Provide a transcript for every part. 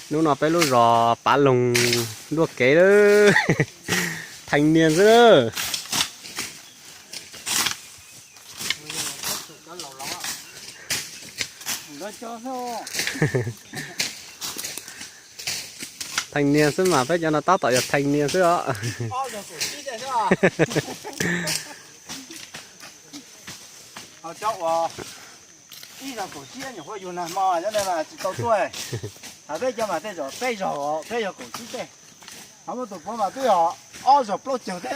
Hnub no peb lub zos Pav Loog luaj kev lawm. Theej nias xwb na. Theej nias xwb mas peb cov no tab tom yog theej nias xwb os. Ib zaug kaum tsib nyuam qhuav yug nag hmo, cov ntawd mas tsis tau tuaj. Peb cov mas tej zaum peb zaug, peb yog kaum tsib tej. Ho muaj tus puav mas twb yog ob zaug plaub caug tej.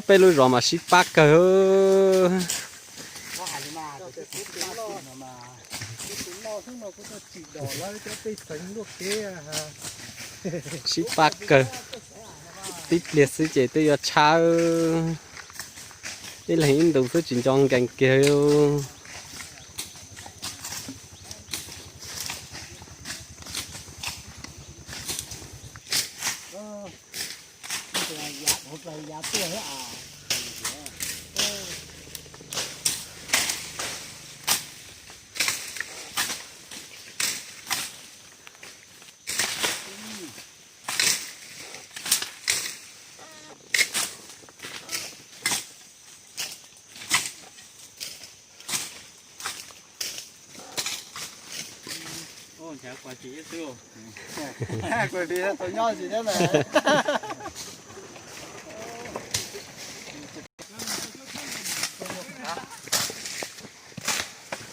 Peb lub zos mas sib pab kawg. Sib pab kawg, tib pliag xwb ces twb yuav tshab. Ib leeg ib ntus xwb tsis nco nkees kiag.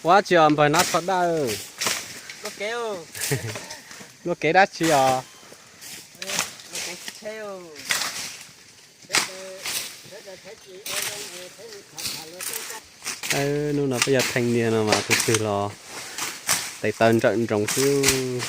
Ua tsi os npawg Nab Tsho Dawj? Luaj kev dab tsi os? Hnub no peb yog theej nias no mas tus twg los tes taw nrawm nroos xwb.